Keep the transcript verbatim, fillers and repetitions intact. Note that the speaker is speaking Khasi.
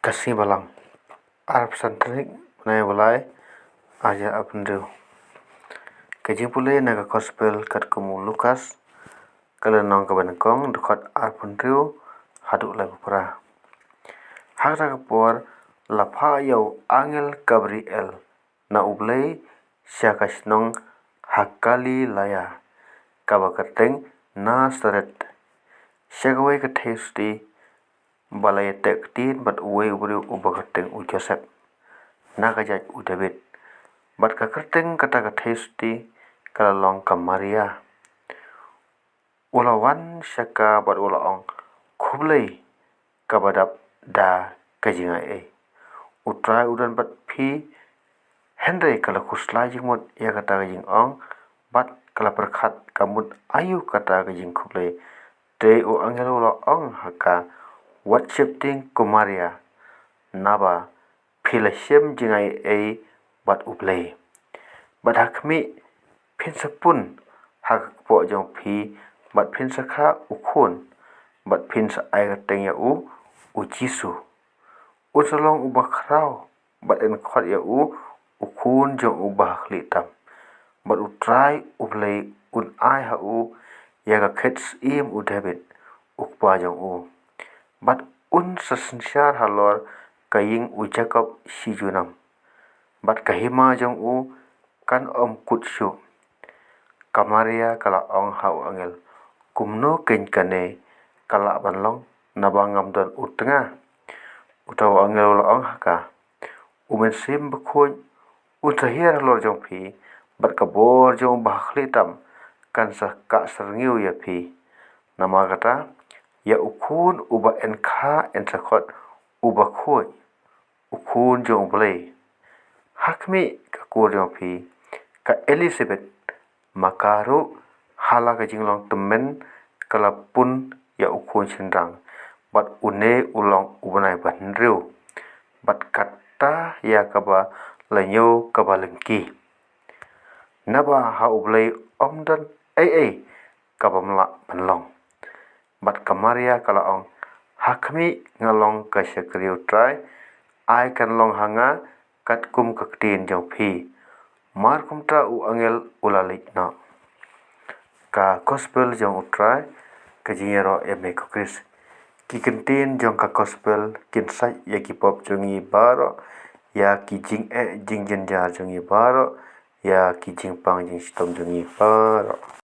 Ka Sngi Balang, arphew san tarik bnai ba lai, arhajar arphew hynriew. Ka jingpule na ka Gospel katkum u Lukas, ka lynnong kaba nyngkong, dkhot arphew hynriew haduh laiphew phra. Ha kata ka por la phah ïa u angel Gabriel na U Blei sha ka shnong ha Galilea, kaba kyrteng Nasaret, sha kawei ka theisotti ba la ïateh ktien bad uwei u briew uba kyrteng u Joseph, na ka jaid u Dabid. Bad ka kyrteng kata ka theisotti ka la long ka Maria. U la wan sha ka bad u la ong, "Khublei, kaba dap da ka jingaiei. U Trai u don bad phi." Hynrei ka la khuslai jingmut ïa kata ka jingong, bad ka la pyrkhat ka mut aïu kata ka jingkhublei. Te u angel u la ong ha ka, "Wat sheptieng ko Maria, naba phi la shem jingaiei bad U Blei. Bad ha khmih, phin sa pun ha ka kpoh jong phi, bad phin sa kha u khun, bad phin sa ai kyrteng ïa u, u Jisu. Un sa long uba khraw, bad yn khot ïa u, u Khun jong u Bahakhlieh tam. Bad U Trai U Blei un ai ha u ïa ka khet syiem u Dabid, u kpa jong u. Bad un sa synshar halor ka ïing u Jakob shi junom. Bad ka hima jong u kan ym kut shuh." Ka Maria ka la ong ha u angel, "Kumno keiñ kane ka lah ban long, naba ngam don u tnga?" Uta u angel u la ong ha ka, "U Mynsiem Bakhuid un sa hiar halor jong phi, bad ka bor jong u Bahakhlieh tam kan sa kah syrngiew ïa phi. Namar kata, ïa u khun uba yn kha yn sa khot u Bakhuid, u Khun jong U Blei. Ha khmih, ka kur jong phi, ka Elisabet, ma ka ruh ha la ka jinglong tymmen ka la pun ïa u khun shynrang, bad une u long u bnai ba hynriew, bad kata ïa kaba la ñiew kaba lyngkhi. Naba ha U Blei ym don ei ei kaba ym lah ban long." Bad ka Maria ka la ong, "Ha khmih, nga long ka shakri U Trai, ai kan long ha nga katkum ka ktien jong phi." Mar kumta u angel u la leit noh. Ka Gospel jong U Trai. Ka jingïaroh ïa me ko Khrist. Ki ktien jong ka Gospel kin sait ïa ki pop jong ngi baroh, ïa ki jingeh jingjynjar jong ngi baroh, ïa ki jingpang jingshitom jong ngi baroh.